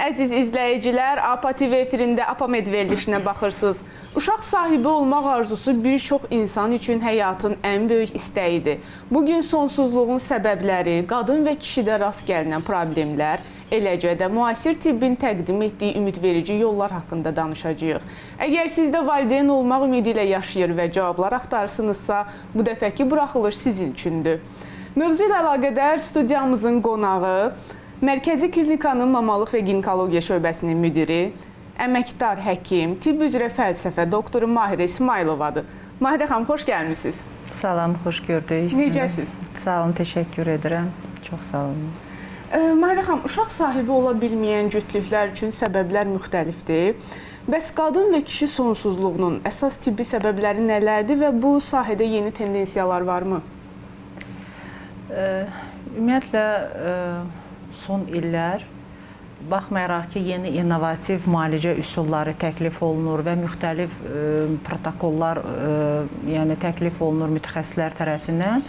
Əziz izləyicilər, APA TV efirində APAMED verilişinə baxırsınız. Uşaq sahibi olmaq arzusu bir çox insan üçün həyatın ən böyük istəyidir. Bugün sonsuzluğun səbəbləri, qadın və kişidə rast gəlinən problemlər, eləcə də müasir tibbin təqdim etdiyi ümidverici yollar haqqında danışacağıq. Əgər siz də valideyn olmaq ümidi ilə yaşayır və cavablar axtarırsınızsa, bu dəfəki buraxılış sizin üçündür. Mövzu ilə əlaqədar studiyamızın qonağı Mərkəzi Klinikanın Mamalıq və Ginekologiya şöbəsinin müdiri, əməkdar həkim, tibb üzrə fəlsəfə doktoru Mahirə İsmayılovadır. Mahirə xanım, xoş gəlmisiniz. Salam, xoş gördük. Necəsiz? Sağ olun, təşəkkür edirəm. Çox sağ olun. Mahirə xanım, uşaq sahibi ola bilməyən cütlüklər üçün səbəblər müxtəlifdir. Bəs qadın və kişi sonsuzluğunun əsas tibbi səbəbləri nələrdir və bu sahədə yeni tendensiyalar varmı? Ümumiyyətlə, son illər baxmayaraq ki, yeni innovativ müalicə üsulları təklif olunur və müxtəlif protokollar yəni təklif olunur mütəxəssislər tərəfindən,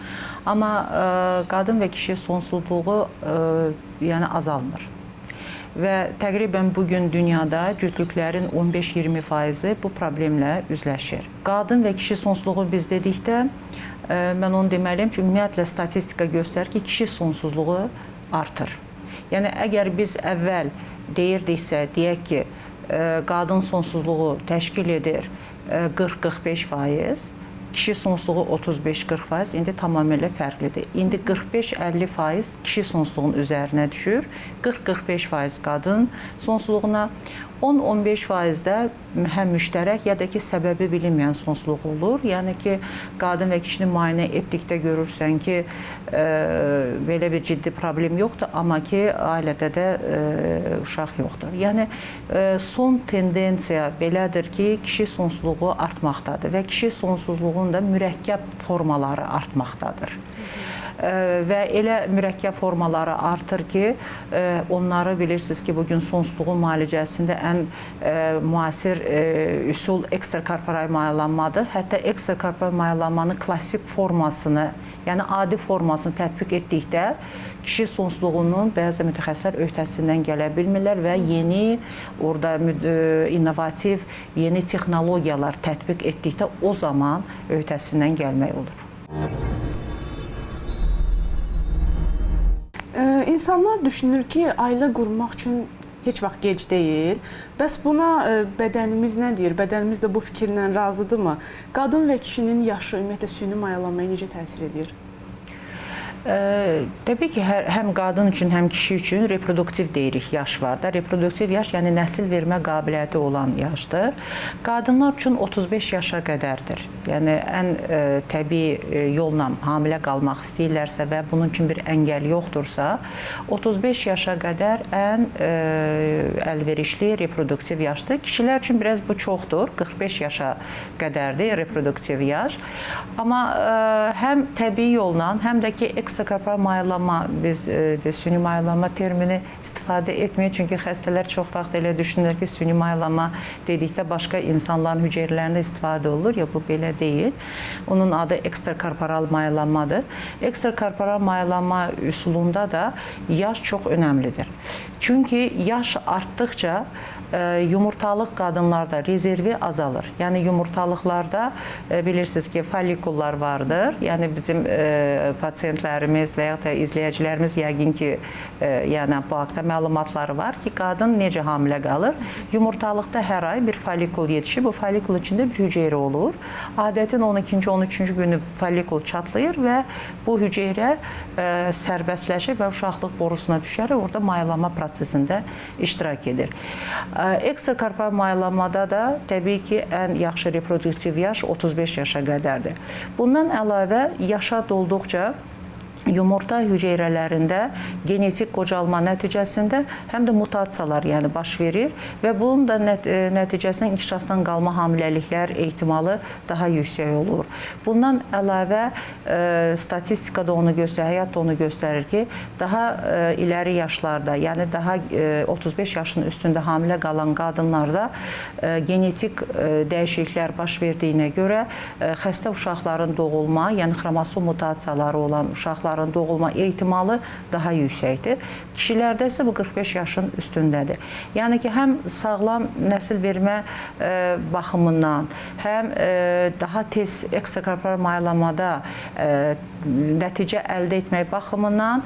amma qadın və kişi sonsuzluğu yəni azalmır. Və təqribən bugün dünyada cütlüklərin 15-20% bu problemlə üzləşir. Qadın və kişi sonsuzluğu biz dedikdə, mən onu deməliyəm ki, ümumiyyətlə statistika göstərir ki, kişi sonsuzluğu artır. Yəni, əgər biz əvvəl deyirdiksə, deyək ki, qadın sonsuzluğu təşkil edir 40-45%, kişi sonsuzluğu 35-40%, indi tamamilə fərqlidir. İndi 45-50% kişi sonsuzluğunun üzərinə düşür, 40-45% qadın sonsuzluğuna, 10-15% də həm müştərək ya da ki, səbəbi bilinməyən sonsuzluq olur. Yəni ki, qadın və kişini müayinə etdikdə görürsən ki, belə bir ciddi problem yoxdur, amma ki, ailədə də uşaq yoxdur. Yəni, son tendensiya belədir ki, kişi sonsuzluğu artmaqdadır və kişi sonsuzluğunun da mürəkkəb formaları artmaqdadır. Və elə mürəkkəb formaları artır ki, onları bilirsiniz ki, bugün sonsuzluğun müalicəsində ən müasir üsul ekstrakorporal mayalanmadır. Hətta ekstrakorporal mayalanmanın klassik formasını, yəni adi formasını tətbiq etdikdə kişi sonsuzluğunun bəzi mütəxəssislər öhdəsindən gələ bilmirlər və yeni orada innovativ yeni texnologiyalar tətbiq etdikdə o zaman öhdəsindən gəlmək olur. İnsanlar düşünür ki, ailə qurmaq üçün heç vaxt gec deyil. Bəs buna bədənimiz nə deyir? Bədənimiz də bu fikirlə razıdırmı? Qadın və kişinin yaşı ümumiyyətlə süni mayalanmaya necə təsir edir? Təbii ki, həm qadın üçün, həm kişi üçün reproduktiv deyirik, yaş var da. Reproduktiv yaş, yəni nəsil vermə qabiliyyəti olan yaşdır. Qadınlar üçün 35 yaşa qədərdir. Yəni, ən təbii yolla hamilə qalmaq istəyirlərsə və bunun üçün bir əngəl yoxdursa, 35 yaşa qədər ən əlverişli reproduktiv yaşdır. Kişilər üçün biraz bu çoxdur, 45 yaşa qədərdir reproduktiv yaş. Amma həm təbii yolla, həm də ki, ekstrakorporal mayalanma, biz süni mayalanma termini istifadə etmiyor. Çünki xəstələr çox vaxt elə düşünürlər ki, süni mayalanma dedikdə başqa insanların hüceyrələrində istifadə olunur. Ya, bu belə deyil. Onun adı ekstrakorporal mayalanmadır. Ekstrakorporal mayalanma üsulunda da yaş çox önəmlidir. Çünki yaş artdıqca yumurtalıq qadınlarda rezervi azalır. Yəni, yumurtalıqlarda bilirsiniz ki, follikullar vardır. Yəni, bizim pasientlərimiz və ya da izləyicilərimiz yəqin ki, yəni, bu haqda məlumatları var ki, qadın necə hamilə qalır? Yumurtalıqda hər ay bir follikul yetişir. Bu follikul içində bir hüceyrə olur. Adətin 12-ci, 13-cü günü follikul çatlayır və bu hüceyrə sərbəstləşir və uşaqlıq borusuna düşərək orada mayalama prosesində iştirak edir. Ekstrakorporal mayalanmada da təbii ki, ən yaxşı reproduktiv yaş 35 yaşa qədərdir. Bundan əlavə, yaşa dolduqca yumurta hüceyrələrində genetik qocalma nəticəsində həm də mutasiyalar yəni baş verir və bunun da nəticəsində inkişafdan qalma hamiləliklər ehtimalı daha yüksək olur. Bundan əlavə statistika da onu göstərir, həyat da onu göstərir ki, daha iləri yaşlarda, yəni daha 35 yaşın üstündə hamilə qalan qadınlarda genetik dəyişikliklər baş verdiyinə görə xəstə uşaqların doğulma, yəni xromosom mutasiyaları olan uşaqların uşaqların doğulma ehtimalı daha yüksəkdir. Kişilərdə isə bu 45 yaşın üstündədir. Yəni ki, həm sağlam nəsil vermə baxımından, həm daha tez ekstrakorporal mayalanmada nəticə əldə etmək baxımından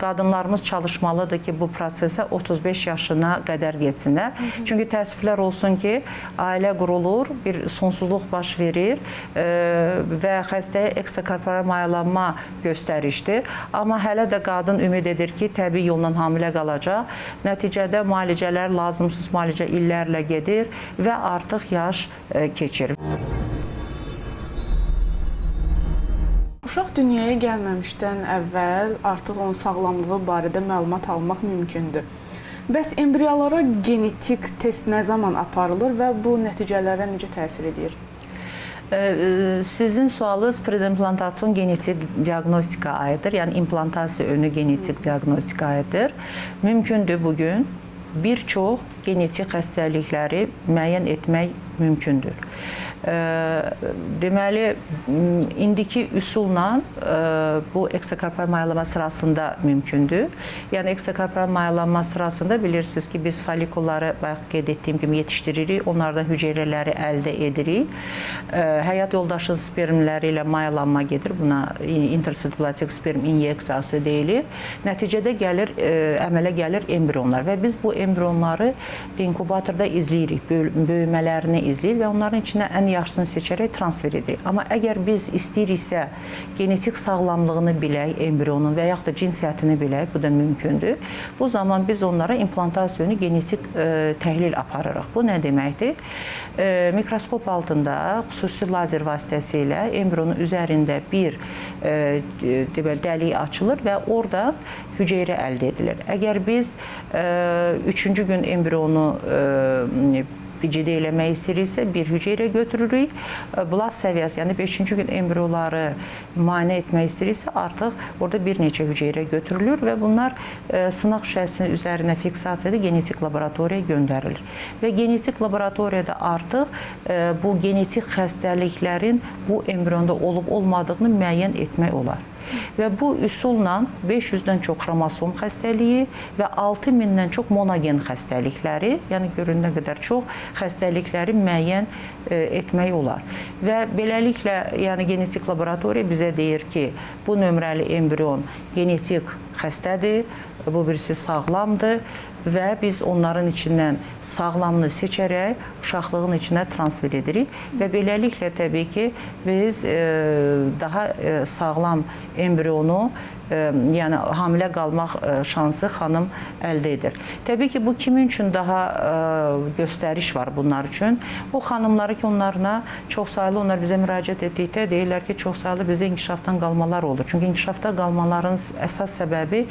qadınlarımız çalışmalıdır ki, bu prosesə 35 yaşına qədər getsinlər. Çünki təəssüflər olsun ki, ailə qurulur, bir sonsuzluq baş verir və xəstəyə ekstrakorporal mayalanma göstərişdir. Amma hələ də qadın ümid edir ki, təbii yolla hamilə qalacaq. Nəticədə müalicələr, lazımsız müalicə illərlə gedir və artıq yaş keçir. Uşaq dünyaya gəlməmişdən əvvəl artıq onun sağlamlığı barədə məlumat almaq mümkündür. Bəs embriolara genetik test nə zaman aparılır və bu nəticələrə necə təsir edir? Sizin sualınız preimplantasyon genetik diaqnostika aiddir, yəni implantasiya önü genetik diaqnostika aiddir. Mümkündür bugün bir çox genetik xəstəlikləri müəyyən etmək mümkündür. Deməli, indiki üsulla bu ekstrakorporal mayalanma sırasında mümkündür. Yəni, ekstrakorporal mayalanma sırasında bilirsiniz ki, biz folikulları, bayaq qeyd etdiyim kimi yetişdiririk, onlardan hüceyrələri əldə edirik. Həyat yoldaşın spermləri ilə mayalanma gedir, buna intrasitoplastik sperm inyeksiyası deyilir. Nəticədə gəlir, əmələ gəlir embrionlar və biz bu embrionları inkubatorda izləyirik, böyümələrini izləyirik və onların içinə ən yaxşısını seçərək transfer edirik. Amma əgər biz istəyiriksə genetik sağlamlığını bilək embrionun və yaxud da cinsiyyətini bilək, bu da mümkündür. Bu zaman biz onlara implantasiya önü genetik təhlil aparırıq. Bu nə deməkdir? Mikroskop altında xüsusi lazer vasitəsilə embrionun üzərində bir deməli, dəlik açılır və oradan hüceyrə əldə edilir. Əgər biz üçüncü gün embrionu PGD eləmək istəyiriksə, bir hüceyrə götürürük. Blast səviyyəsi, yəni 5-ci gün embrioları müayinə etmək istəyiriksə, artıq orada bir neçə hüceyrə götürülür və bunlar sınaq şüşəsinin üzərinə fiksasiyada genetik laboratoriyaya göndərilir. Və genetik laboratoriyada artıq bu genetik xəstəliklərin bu embrionda olub olmadığını müəyyən etmək olar. Və bu üsulla 500-dən çox xromosom xəstəliyi və 6000-dən çox monogen xəstəlikləri, yəni görün nə qədər çox xəstəlikləri müəyyən etmək olar. Və beləliklə, yəni genetik laboratoriya bizə deyir ki, bu nömrəli embrion genetik xəstədir, bu birisi sağlamdır və biz onların içindən sağlamını seçərək uşaqlığın içinə transfer edirik və beləliklə təbii ki, biz daha sağlam embrionu, yəni hamilə qalmaq şansı xanım əldə edir. Təbii ki, bu kimin üçün daha göstəriş var bunlar üçün? O xanımları ki, onlarına çoxsaylı, onlar bizə müraciət etdikdə deyirlər ki, çoxsaylı bizə inkişafdan qalmalar olur. Çünki inkişafda qalmaların əsas səbəbi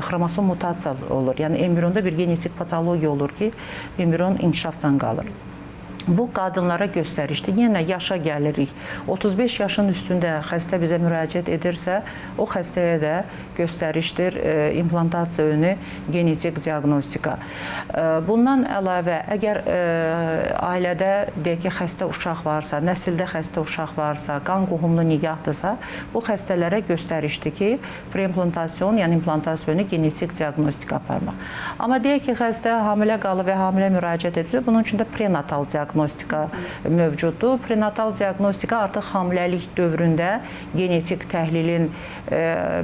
xromosom mutasiya olur. Yəni embrionda bir genetik patologiya olur ki, embrion inkişafdan qalır. Bu qadınlara göstərişdir. Yenə yaşa gəlirik. 35 yaşın üstündə xəstə bizə müraciət edirsə, o xəstəyə də göstərişdir implantasiya önü genetik diaqnostika. Bundan əlavə, əgər ailədə deyək ki, xəstə uşaq varsa, nəsildə xəstə uşaq varsa, qan qohumlu nigahdırsa, bu xəstələrə göstərişdir ki, preimplantasyon, yəni implantasiya önü genetik diaqnostika aparmaq. Amma deyək ki, xəstə hamilə qalır və hamilə müraciət edilir, bunun üçün də prenatal diaqnostika mövcuddur. Prenatal diaqnostika artıq hamiləlik dövründə genetik təhlilin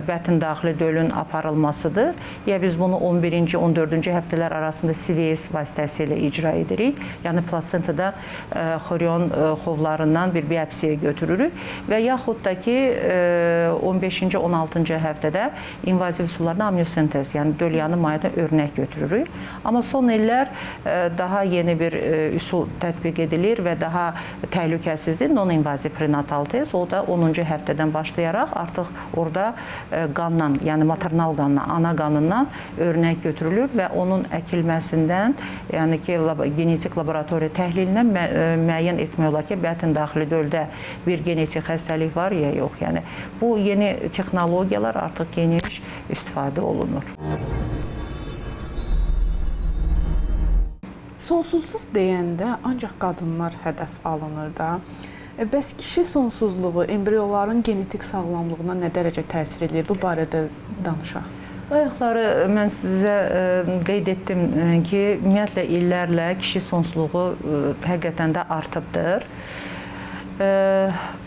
bətin daxili dölün aparılmasıdır. Ya biz bunu 11-ci, 14-cü həftələr arasında CVS vasitəsilə icra edirik. Yəni plasentada xorion xovlarından bir biopsiya götürürük və yaxud da ki 15-ci, 16-cı həftədə invaziv üsullardan amniosentez, yəni döl yanı mayadan örnək götürürük. Amma son illər daha yeni bir üsul tətbiq edilir və daha təhlükəsizdir. Non-invaziv prenatal test, o da 10-cu həftədən başlayaraq artıq orada qanla, yəni maternal qanla, ana qanından örnək götürülür və onun əkilməsindən, yəni ki, genetik laboratoriya təhlilindən müəyyən etmək olar ki, bətin daxili döldə bir genetik xəstəlik var ya yox. Yəni bu yeni texnologiyalar artıq geniş istifadə olunur. Sonsuzluq deyəndə ancaq qadınlar hədəf alınır da. Bəs kişi sonsuzluğu embrioların genetik sağlamlığına nə dərəcə təsir edir? Bu barədə danışaq. Bayaqları mən sizə qeyd etdim ki, ümumiyyətlə illərlə kişi sonsuzluğu həqiqətən də artıbdır.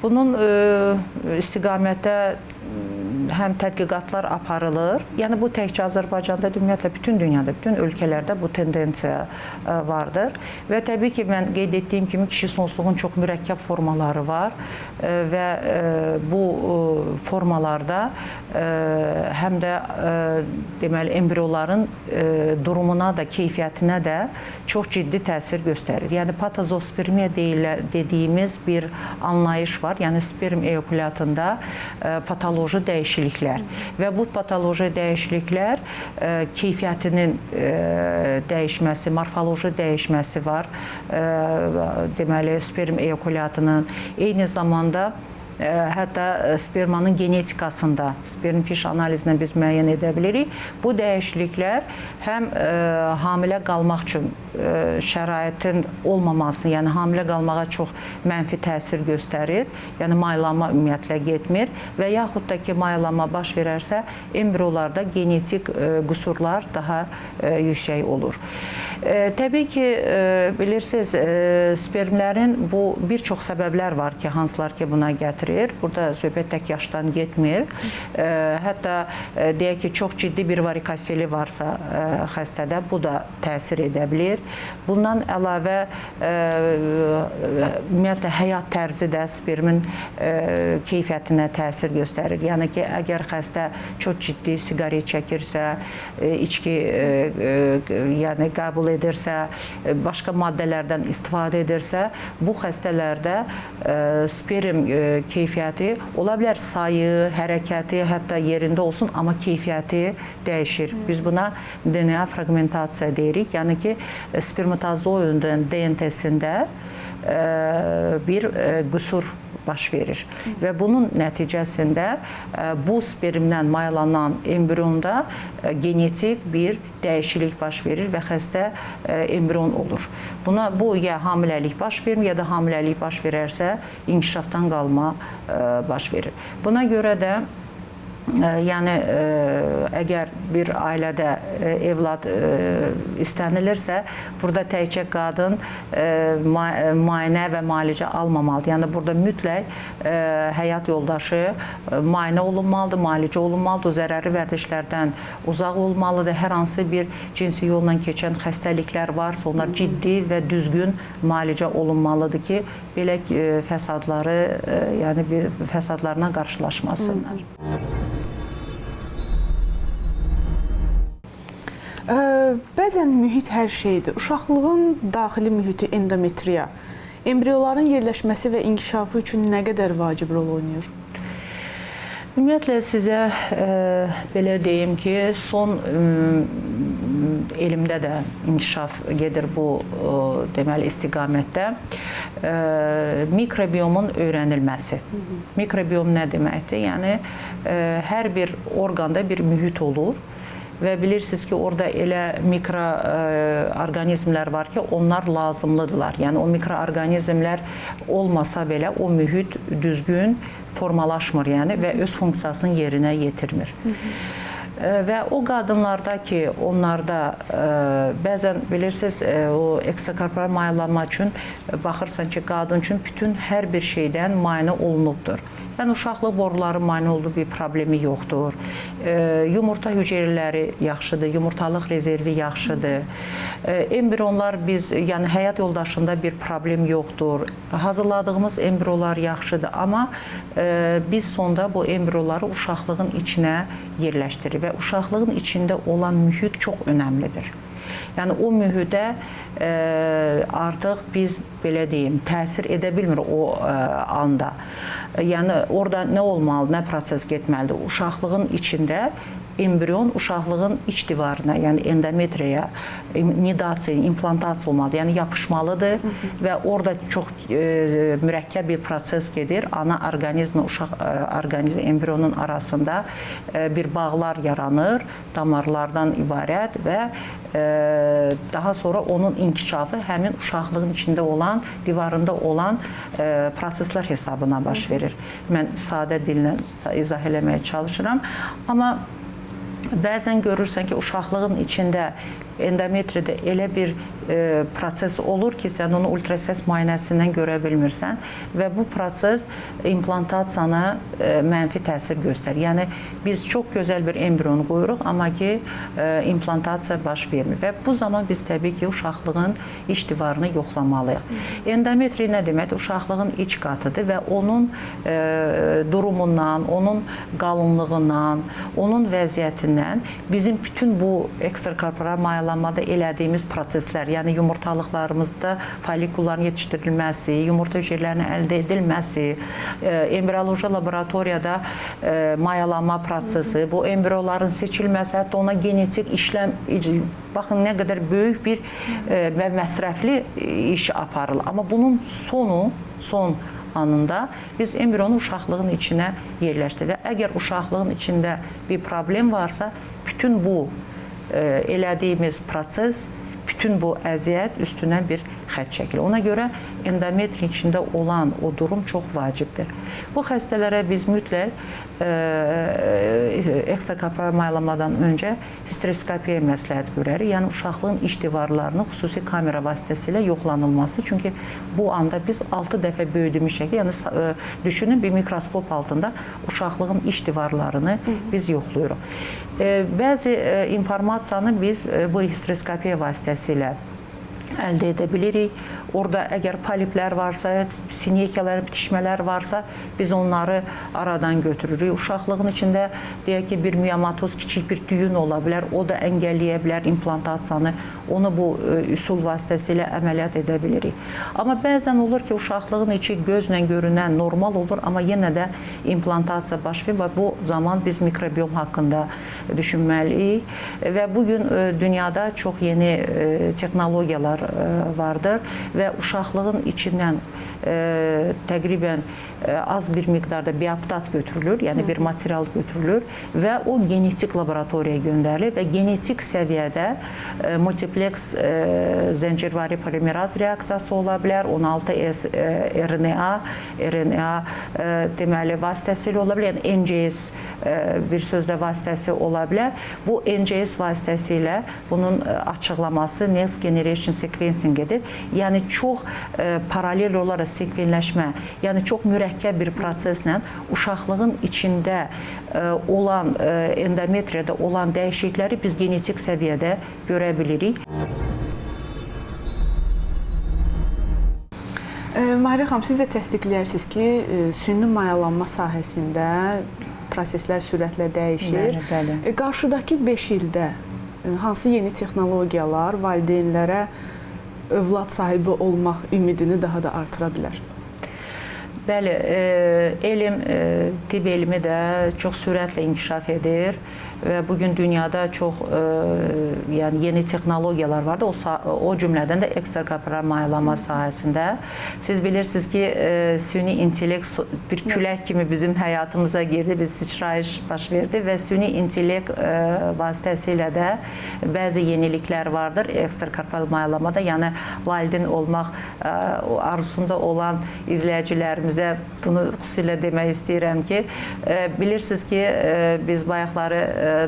Bunun istiqamətdə həm tədqiqatlar aparılır. Yəni bu təkcə Azərbaycanda, ümumiyyətlə bütün dünyada, bütün ölkələrdə bu tendensiya vardır. Və təbii ki, mən qeyd etdiyim kimi kişi sonsuzluğun çox mürəkkəb formaları var və bu formalarda həm də deməli embrioların durumuna da, keyfiyyətinə də çox ciddi təsir göstərir. Yəni patozospermiya dediyimiz bir anlayış var. Yəni sperm ejakulatında patoloji dəyişikliklər və bu patoloji dəyişikliklər keyfiyyətinin dəyişməsi, morfoloji dəyişməsi var. Deməli sperm ejakulatının eyni zamanda hətta spermanın genetikasında sperm fiş analizindən biz müəyyən edə bilirik. Bu dəyişikliklər həm hamilə qalmaq üçün şəraitin olmamasını, yəni hamilə qalmağa çox mənfi təsir göstərir. Yəni maylanma ümumiyyətlə getmir və yaxud da ki, maylanma baş verərsə, embriolarda genetik qüsurlar daha yüksək olur. Təbii ki, bilirsiniz, spermlərin bu bir çox səbəblər var ki, hansılar ki buna gətirir. Burada söhbət tək yaşdan getmir. Hətta deyək ki, çox ciddi bir varikoseli varsa xəstədə bu da təsir edə bilir. Bundan əlavə ümumiyyətlə həyat tərzi də spermin keyfiyyətinə təsir göstərir. Yəni ki, əgər xəstə çox ciddi siqaret çəkirsə, içki yəni qəbul edirsə, başqa maddələrdən istifadə edirsə, bu xəstələrdə sperm keyfiyyəti ola bilər sayı, hərəkəti, hətta yerində olsun, amma keyfiyyəti dəyişir. Biz buna DNA fraqmentasiya deyirik. Yəni ki, spermatozoidin DNT-sində bir qüsur baş verir. Və bunun nəticəsində bu spermdən mayalanan embrionda genetik bir dəyişiklik baş verir və xəstə embrion olur. Buna bu ya hamiləlik baş vermir, ya da hamiləlik baş verərsə inkişafdan qalma baş verir. Buna görə də yəni əgər bir ailədə evlad istənilirsə, burada təkcə qadın müayinə və müalicə almamalıdır. Yəni burada mütləq həyat yoldaşı müayinə olunmalıdır, müalicə olunmalıdır, o zərərli vərdişlərdən uzaq olmalıdır. Hər hansı bir cinsi yolla keçən xəstəliklər varsa, onlar ciddi və düzgün müalicə olunmalıdır ki, belə fəsadları, yəni bir fəsadlarla qarşılaşmasınlar. Bəzən mühit hər şeydir. Uşaqlığın daxili mühiti endometriya embrioların yerləşməsi və inkişafı üçün nə qədər vacib rol oynayır? Ümumiyyətlə sizə belə deyim ki, son elmdə də inkişaf gedir bu deməli istiqamətdə. Mikrobiomun öyrənilməsi. Mikrobiom nə deməkdir? Yəni hər bir orqanda bir mühit olur. Və bilirsiniz ki, orada elə mikroorqanizmlər var ki, onlar lazımlıdırlar. Yəni o mikroorqanizmlər olmasa belə o mühit düzgün formalaşmır, yəni və öz funksiyasını yerinə yetirmir. Və o qadınlarda ki, onlarda bəzən bilirsiniz, o ekstrakorporal mayalanma üçün baxırsan ki, qadın üçün bütün hər bir şeydən müayinə olunubdur. Yəni uşaqlıq boruları müayinə oldu, bir problemi yoxdur. Yumurta hüceyrələri yaxşıdır, yumurtalıq rezervi yaxşıdır. Embrionlar biz, yəni həyat yoldaşında bir problem yoxdur. Hazırladığımız embriolar yaxşıdır, amma biz sonda bu embrioları uşaqlığın içinə yerləşdiririk və uşaqlığın içində olan mühit çox önəmlidir. Yəni o mühitə artıq biz belə deyim, təsir edə bilmir o anda. Yəni orada nə olmalı, nə proses getməlidir? Uşaqlığın içində embrion uşaqlığın iç divarına, yəni endometriyaya, nidasiya, implantasiya olmalıdır, yəni yapışmalıdır və orada çox mürəkkəb bir proses gedir. Ana orqanizmi, uşaq orqanizmi, embrionun arasında bir bağlar yaranır, damarlardan ibarət və daha sonra onun inkişafı həmin uşaqlığın içində olan, divarında olan proseslər hesabına baş verir. Mən sadə dillə izah eləməyə çalışıram. Amma bəzən görürsən ki, uşaqlığın içində endometridə elə bir proses olur ki, sən onu ultrasəs müayinəsindən görə bilmirsən və bu proses implantasiyanı mənfi təsir göstərir. Yəni biz çox gözəl bir embrionu qoyuruq, amma ki implantasiya baş vermir və bu zaman biz təbii ki, uşaqlığın iç divarını yoxlamalıyıq. Endometri nə deməkdir? Uşaqlığın iç qatıdır və onun durumundan, onun qalınlığından, onun vəziyyətindən bizim bütün bu ekstrakorporal mayalanmada elədiyimiz proseslər, yəni yumurtalıqlarımızda follikulların yetişdirilməsi, yumurta hüceyrələrinin əldə edilməsi, embrioloji laboratoriyada mayalanma prosesi, bu embrioların seçilməsi, hətta ona genetik işləm, baxın nə qədər böyük bir və məsrəfli iş aparılır. Amma bunun sonu, son anında biz embrionu uşaqlığın içinə yerləşdiririk. Əgər uşaqlığın içində bir problem varsa, bütün bu elədiyimiz proses, bütün bu əziyyət üstünə bir xətt çəkilir. Ona görə endometrin içində olan o durum çox vacibdir. Bu xəstələrə biz mütləq ekstrakorporal mayalanmadan öncə histeroskopiya məsləhət görərik. Yəni uşaqlığın iç divarlarını xüsusi kamera vasitəsilə yoxlanılması. Çünki bu anda biz 6 dəfə böyüdülmüş şəkildə, yəni düşünün bir mikroskop altında uşaqlığın iç divarlarını biz yoxlayırıq. Bəzi informasiyanı biz bu histeroskopiya vasitəsilə əldə edə bilirik. Orada əgər poliplər varsa, sinekiyaların bitişmələr varsa, biz onları aradan götürürük. Uşaqlığın içində deyək ki, bir miyomatoz, kiçik bir düyün ola bilər, o da əngəlləyə bilər implantasiyanı. Onu bu üsul vasitəsilə əməliyyat edə bilirik. Amma bəzən olur ki, uşaqlığın içi gözlə görünən normal olur, amma yenə də implantasiya baş verir və bu zaman biz mikrobiom haqqında düşünməliyik. Və bugün dünyada çox yeni texnologiyalar vardır və uşaqlığın içindən təqribən az bir miqdarda bioptat götürülür, yəni bir material götürülür və o genetik laboratoriyaya göndərilir və genetik səviyyədə multipleks zəncirvari polimeraz reaksiyası ola bilər, 16S RNA deməli vasitəsilə ola bilər, yəni NGS bir sözlə vasitəsi ola bilər. Bu NGS vasitəsilə bunun açıqlaması Next Generation Sequencing edir. Yəni çox paralel olaraq sekvenləşmə, yəni çox mürəkkəb bir proseslə uşaqlığın içində olan, endometriyada olan dəyişiklikləri biz genetik səviyyədə görə bilirik. Mahirə xanım, siz də təsdiqləyərsiniz ki, süni mayalanma sahəsində proseslər sürətlə dəyişir. Bəli, bəli. Qarşıdakı 5 ildə hansı yeni texnologiyalar valideynlərə övlad sahibi olmaq ümidini daha da artıra bilər? Bəli, elm, tibb elmi də çox sürətlə inkişaf edir və bugün dünyada çox yəni yeni texnologiyalar vardır. O cümlədən də ekstrakorporal mayalanma sahəsində. Siz bilirsiniz ki, süni intellekt bir külək kimi bizim həyatımıza girdi, bir sıçrayış baş verdi və süni intellekt vasitəsilə də bəzi yeniliklər vardır ekstrakorporal mayalanmada. Yəni valideyn olmaq arzusunda olan izləyicilərimizə bunu xüsusilə demək istəyirəm ki, bilirsiniz ki, biz bayaqları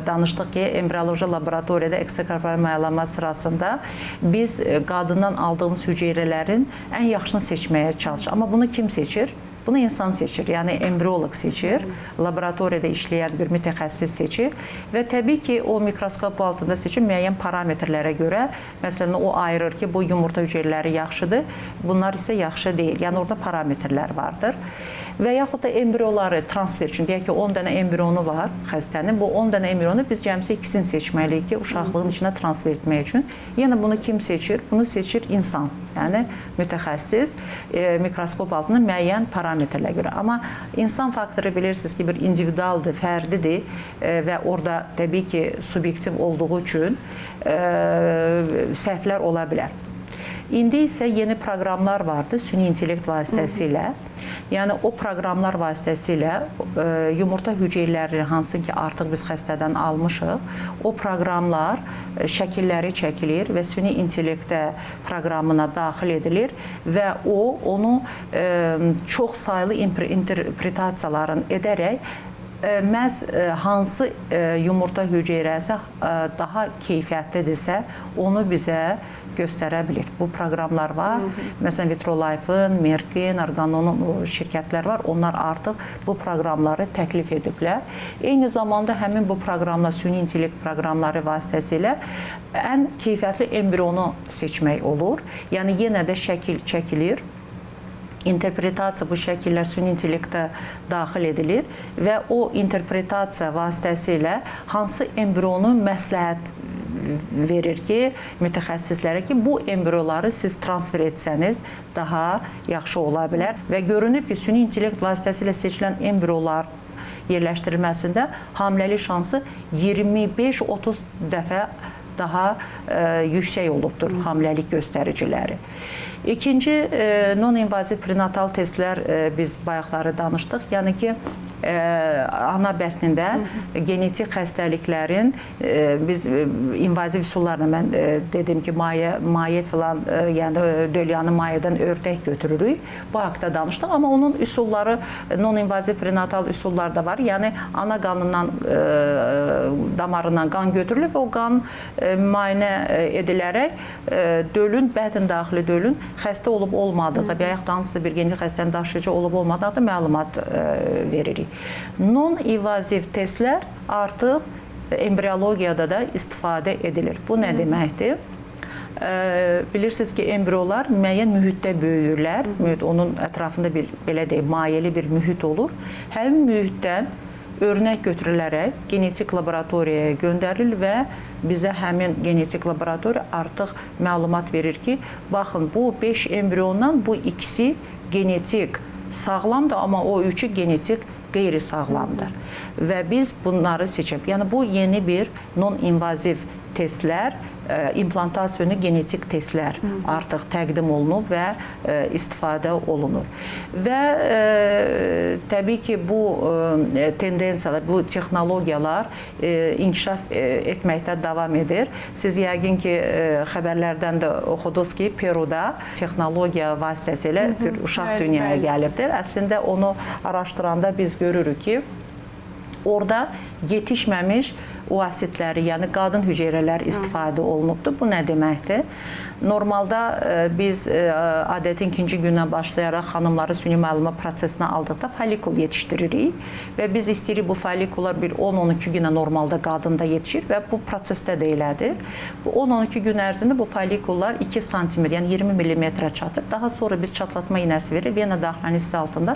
danışdıq ki, embrioloji laboratoriyada ekstrakorporal mayalanma sırasında biz qadından aldığımız hüceyrələrin ən yaxşısını seçməyə çalışırıq. Amma bunu kim seçir? Bunu insan seçir, yəni embrioloq seçir, laboratoriyada işləyən bir mütəxəssis seçir və təbii ki, o mikroskop altında seçir müəyyən parametrlərə görə. Məsələn, o ayırır ki, bu yumurta hüceyrələri yaxşıdır, bunlar isə yaxşı deyil. Yəni orada parametrlər vardır. Və yaxud da embrioları transfer üçün, deyək ki, 10 dənə embrionu var xəstənin, bu 10 dənə embrionu biz cəmsi ikisini seçməliyik ki, uşaqlığın içinə transfer etmək üçün. Yəni bunu kim seçir? Bunu seçir insan, yəni mütəxəssis mikroskop altında müəyyən parametrlərə görə. Amma insan faktoru bilirsiniz ki, bir individualdır, fərdidir və orada təbii ki, subyektiv olduğu üçün səhvlər ola bilər. İndi isə yeni proqramlar vardı süni intellekt vasitəsilə. Yəni o proqramlar vasitəsilə yumurta hüceyrələrini hansı ki artıq biz xəstədən almışıq, o proqramlar şəkilləri çəkilir və süni intellektə proqramına daxil edilir və o onu çox saylı interpretasiyaların edərək məhz hansı yumurta hüceyrəsi daha keyfiyyətlidirsə, onu bizə göstərə bilir. Bu proqramlar var. Məsələn, Vitrolife-ın, Merck-in, Organon şirkətlər var. Onlar artıq bu proqramları təklif ediblər. Eyni zamanda həmin bu proqramlar, süni intellekt proqramları vasitəsilə ən keyfiyyətli embrionu seçmək olur. Yəni, yenə də şəkil çəkilir. İnterpretasiya, bu şəkillər süni intellektə daxil edilir və o interpretasiya vasitəsilə hansı embrionu məsləhət verir ki, mütəxəssislərə ki, bu embrioları siz transfer etsəniz daha yaxşı ola bilər. Və görünüb ki, süni intellekt vasitəsilə seçilən embriolar yerləşdirilməsində hamiləlik şansı 25-30 dəfə daha yüksək olubdur hamiləlik göstəriciləri. İkinci, non-invaziv prenatal testlər biz bayaqları danışdıq. Yəni ki, ana bətnində genetik xəstəliklərin biz invaziv üsullarla mən dedim ki, maye filan, yəni dölyanı mayedən ördək götürürük. Bu haqda danışdıq, amma onun üsulları non-invaziv prenatal üsullar da var. Yəni ana qanından, damarından qan götürülür və o qan müayinə edilərək dölün, bətn daxili dölün xəstə olub olmadığı və yaxud hansısa bir genetik xəstənin daşıyıcı olub olmadığı da məlumat veririk. Non-invaziv testlər artıq embriologiyada da istifadə edilir. Bu nə deməkdir? Bilirsiniz ki, embriolar müəyyən mühitdə böyüyürlər. Mühit, onun ətrafında bir, belə deyək, mayeli bir mühit olur. Həmin mühitdən örnək götürülərək genetik laboratoriyaya göndərilir və bizə həmin genetik laboratoriya artıq məlumat verir ki, baxın, bu 5 embriondan bu ikisi genetik sağlamdır, amma o üçü genetik qeyri-sağlamdır. Və biz bunları seçib. Yəni bu yeni bir non-invaziv testlər, implantasiya genetik testlər artıq təqdim olunur və istifadə olunur. Və təbii ki, bu tendensiyalar, bu texnologiyalar inkişaf etməkdə davam edir. Siz yəqin ki, xəbərlərdən də oxudunuz ki, Peruda texnologiya vasitəsilə bir uşaq dünyaya gəlibdir. Əslində onu araşdıranda biz görürük ki, orada yetişməmiş oasitləri, yəni qadın hüceyrələri istifadə olunubdur. Bu nə deməkdir? Normalda biz adətin ikinci gündən başlayaraq xanımları süni mayalama prosesinə aldıqda follikul yetişdiririk və biz istəyirik bu follikullar bir 10-12 günə normalda qadında yetişir və bu prosesdə də elədir. Bu 10-12 gün ərzində bu follikullar 2 sm, yəni 20 mm çatır. Daha sonra biz çatlatma iynəsi veririk, vena daxilinin hissi altında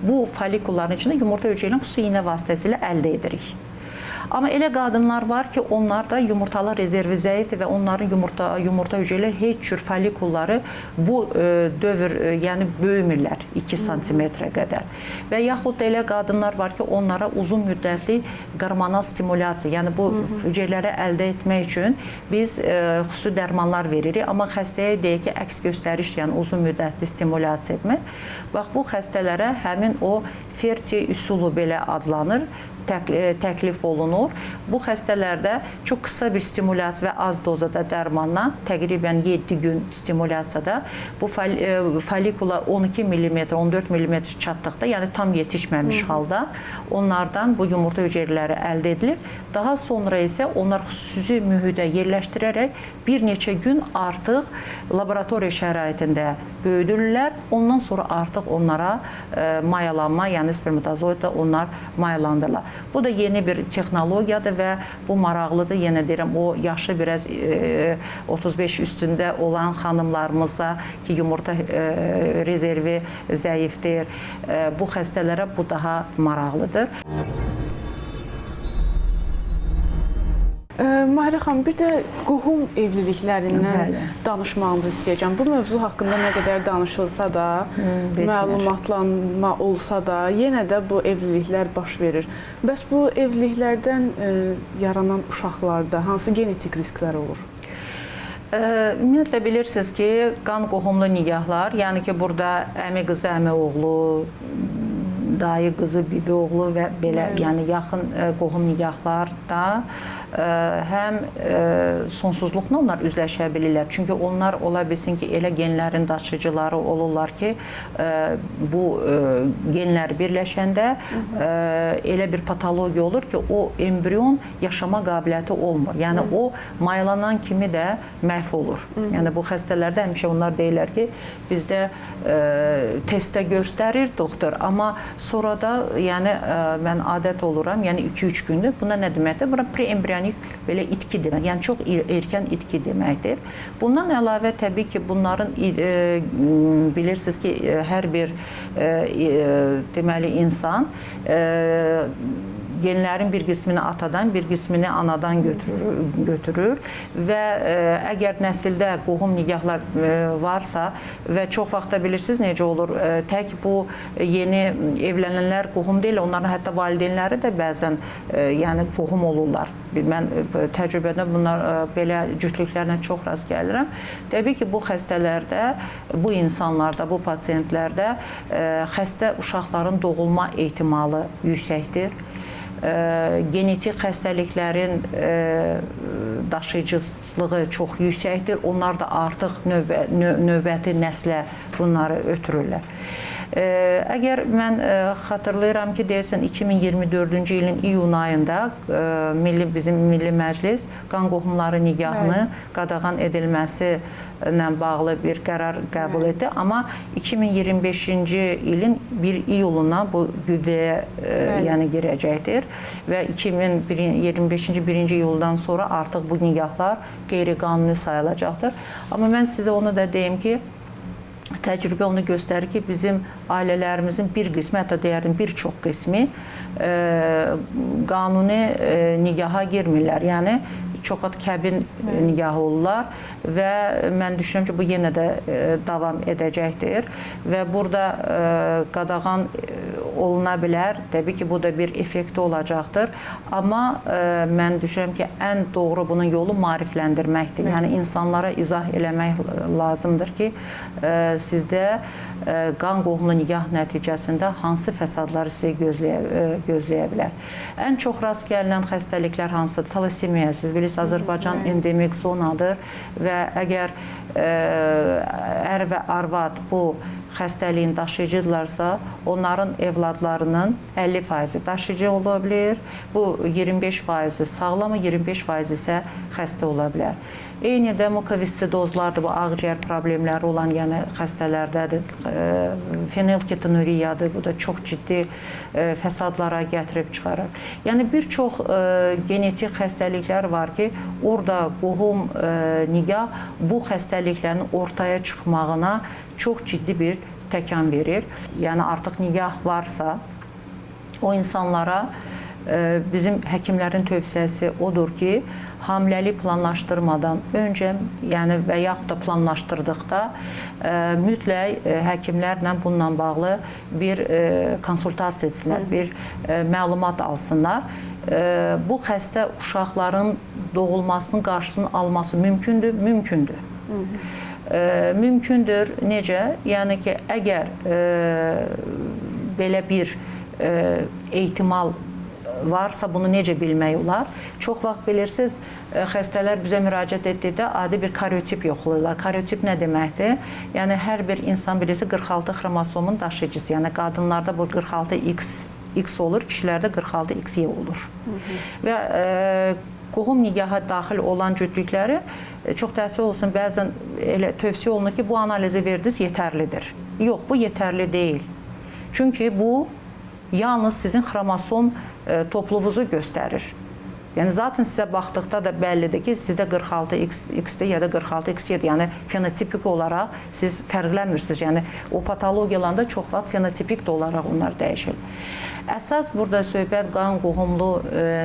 bu follikulların içində yumurta hüceyrələrini xüsusi iynə vasitəsilə əldə edirik. Amma elə qadınlar var ki, onlar da yumurtalar rezervi zəifdir və onların yumurta hüceyrələri heç cür follikulları bu dövr, yəni böyümürlər 2 santimetrə qədər. Və yaxud da elə qadınlar var ki, onlara uzun müddətli hormonal stimulyasiya, yəni bu hüceyrələri əldə etmək üçün biz xüsusi dərmanlar veririk. Amma xəstəyə deyək ki, əks göstəriş, yəni uzun müddətli stimulyasiya etmək. Bax, bu xəstələrə həmin o ferti üsulu belə adlanır, təklif olunur. Bu xəstələrdə çox qısa bir stimulyasiya və az dozada dərmanla, təqribən 7 gün stimulyasiyada bu follikula 12 mm, 14 mm çatdıqda, yəni tam yetişməmiş halda onlardan bu yumurta hüceyrələri əldə edilir. Daha sonra isə onlar xüsusi mühitə yerləşdirərək bir neçə gün artıq laboratoriya şəraitində böyüdülürlər. Ondan sonra artıq onlara mayalanma, yəni spermatozoidlə onlar mayalandırırlar. Bu da yeni bir texnologiyadır və bu maraqlıdır. Yenə deyirəm, o yaşı biraz 35 üstündə olan xanımlarımıza ki, yumurta rezervi zəifdir, bu xəstələrə bu daha maraqlıdır. Mahirə xanım, bir də qohum evliliklərindən danışmağınızı istəyəcəm. Bu mövzu haqqında nə qədər danışılsa da, məlumatlanma olsa da, yenə də bu evliliklər baş verir. Bəs bu evliliklərdən yaranan uşaqlarda hansı genetik risklər olur? Ümumiyyətlə bilirsiniz ki, qan qohumlu nigahlar, yəni ki, burada əmi qızı, əmi oğlu, dayı qızı, bibi oğlu və belə, yəni yaxın qohum nigahlarda həm sonsuzluqla onlar üzləşə bilirlər. Çünki onlar ola bilsin ki, elə genlərin daşıyıcıları olurlar ki, bu genlər birləşəndə elə bir patologiya olur ki, o embrion yaşama qabiliyyəti olmur. Yəni o maylanan kimi də məhv olur. Yəni bu xəstələrdə həmişə onlar deyirlər ki, bizdə testdə göstərir doktor, amma sonra da yəni mən adət oluram, yəni 2-3 gündür. Buna nə deməkdir? Buna preembrionik belə itki demək, yəni çox erkən itki deməkdir. Bundan əlavə təbii ki, bunların bilirsiniz ki, hər bir deməli insan genlərin bir qismini atadan, bir qismini anadan götürür və əgər nəsildə qohum nigahlar varsa və çox vaxtda bilirsiniz necə olur, tək bu yeni evlənənlər qohum deyil, onların hətta valideynləri də bəzən yəni qohum olurlar. Mən təcrübədə bunlar belə cütlüklərlə çox rast gəlirəm. Təbii ki, bu xəstələrdə, bu insanlarda, bu pasientlərdə xəstə uşaqların doğulma ehtimalı yüksəkdir. Genetik xəstəliklərin daşıyıcılığı çox yüksəkdir. Onlar da artıq növbəti nəslə bunları ötürürlər. Əgər mən xatırlayıram ki, deyəsən 2024-cü ilin iyun ayında bizim Milli Məclis qan qohumları nigahını qadağan edilməsi ilə bağlı bir qərar qəbul etdi. Amma 2025-ci ilin 1 iyuluna bu qüvvəyə yəni girəcəkdir və 2025-ci 1-ci iyuldan sonra artıq bu nigahlar qeyri-qanuni sayılacaqdır. Amma mən sizə onu da deyim ki, təcrübə onu göstərir ki, bizim ailələrimizin bir qismi, hətta deyərdim bir çox qismi qanuni nigaha girmirlər. Yəni, çox vaxt kəbin nigahı olurlar və mən düşünürəm ki, bu yenə də davam edəcəkdir və burada qadağan oluna bilər. Təbii ki, bu da bir effekti olacaqdır. Amma mən düşünürəm ki, ən doğru bunun yolu maarifləndirməkdir. Yəni, insanlara izah eləmək lazımdır ki, sizdə qan qohumlu nigah nəticəsində hansı fəsadları sizi gözləyə bilər. Ən çox rast gəlinən xəstəliklər hansıdır? Talasemiya, siz bilirsiniz, Azərbaycan endemik zonadır və əgər ər və arvad bu xəstəliyin daşıyıcıdırlarsa, onların evladlarının 50% daşıyıcı ola bilər, bu 25% sağlam, 25% isə xəstə ola bilər. Eyni də mukovissidozlardır, bu ağciyər problemləri olan yəni xəstələrdədir, fenilketonuriyadır, bu da çox ciddi fəsadlara gətirib çıxarır. Yəni bir çox genetik xəstəliklər var ki, orada qohum nigah bu xəstəliklərin ortaya çıxmağına çox ciddi bir təkan verir. Yəni artıq nigah varsa, o insanlara bizim həkimlərin tövsiyəsi odur ki, hamiləlik planlaşdırmadan öncə, yəni və yaxud da planlaşdırdıqda mütləq həkimlərlə bununla bağlı bir konsultasiya etsinlər, bir məlumat alsınlar. Bu xəstə uşaqların doğulmasının qarşısının alması mümkündür? Mümkündür. Mümkündür. Necə? Yəni ki, əgər belə bir ehtimal varsa bunu necə bilmək olar? Çox vaxt bilirsiniz, xəstələr bizə müraciət etdikdə adi bir karyotip yoxlayırlar. Karyotip nə deməkdir? Yəni, hər bir insan bilirsiniz, 46 xromosomun daşıyıcısı. Yəni, qadınlarda bu 46XX olur, kişilərdə 46XY olur. Və qohum nigaha daxil olan cütlükləri çox təəssüf olsun, bəzən elə tövsiyə olunur ki, bu analizi verdiniz, yetərlidir. Yox, bu yetərli deyil. Çünki bu yalnız sizin xromosom topluluğunuzu göstərir. Yəni, zaten sizə baxdıqda da bəllidir ki, sizdə 46XX-dir ya da 46XY-dir. Yəni, fenotipik olaraq siz fərqlənmirsiniz. Yəni, o patologiyalarında çox vaxt fenotipik də olaraq onlar dəyişir. Əsas burada söhbət qan qohumlu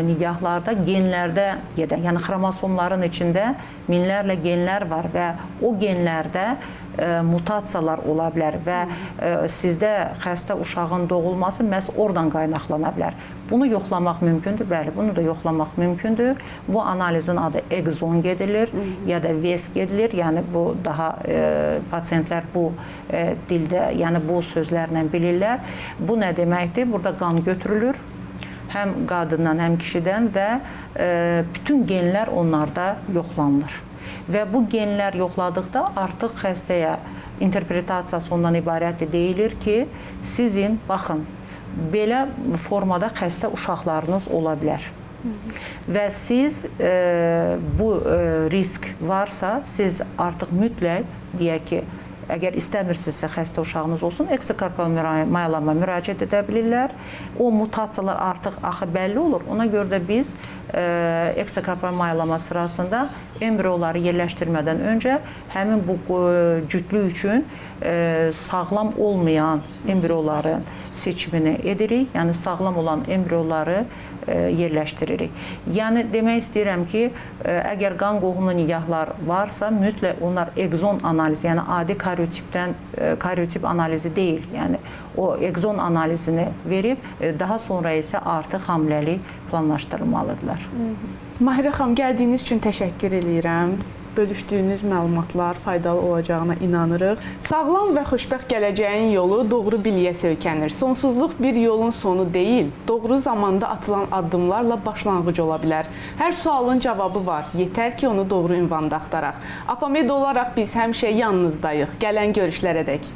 nigahlarda genlərdə gedən, yəni xromosomların içində minlərlə genlər var və o genlərdə mutasiyalar ola bilər və sizdə xəstə uşağın doğulması məhz oradan qaynaqlana bilər. Bunu yoxlamaq mümkündür. Bəli, bunu da yoxlamaq mümkündür. Bu analizin adı egzon gedilir ya da VES gedilir. Yəni bu daha pasientlər bu dildə, yəni bu sözlərlə bilirlər. Bu nə deməkdir? Burada qan götürülür. Həm qadından, həm kişidən və bütün genlər onlarda yoxlanılır. Və bu genlər yoxladıqda artıq xəstəyə interpretasiyası ondan ibarətdir. Deyilir ki, sizin, baxın, belə formada xəstə uşaqlarınız ola bilər. Və siz bu risk varsa, siz artıq mütləq, deyək ki, əgər istəmirsinizsə xəstə uşağınız olsun, ekstrakorporal mayalama müraciət edə bilirlər. O mutasiyalar artıq axı bəlli olur. Ona görə də biz ekstrakorporal mayalama sırasında embrioları yerləşdirmədən öncə həmin bu cütlük üçün sağlam olmayan embrioların seçimini edirik. Yəni sağlam olan embrioları yerləşdiririk. Yəni demək istəyirəm ki, əgər qan qohumu nigahlar varsa, mütləq onlar egzon analizi, yəni adi karyotipdən karyotip analizi deyil, yəni o egzon analizini verib daha sonra isə artıq hamiləlik planlaşdırılmalıdırlar. Mahirə xanım, gəldiyiniz üçün təşəkkür eləyirəm. Bölüşdüyünüz məlumatlar faydalı olacağına inanırıq. Sağlam və xoşbəxt gələcəyin yolu doğru biliyə söykənir. Sonsuzluq bir yolun sonu deyil, doğru zamanda atılan addımlarla başlanğıc ola bilər. Hər sualın cavabı var, yetər ki, onu doğru ünvanda axtaraq. APAMED olaraq biz həmişə yanınızdayıq. Gələn görüşlərədək.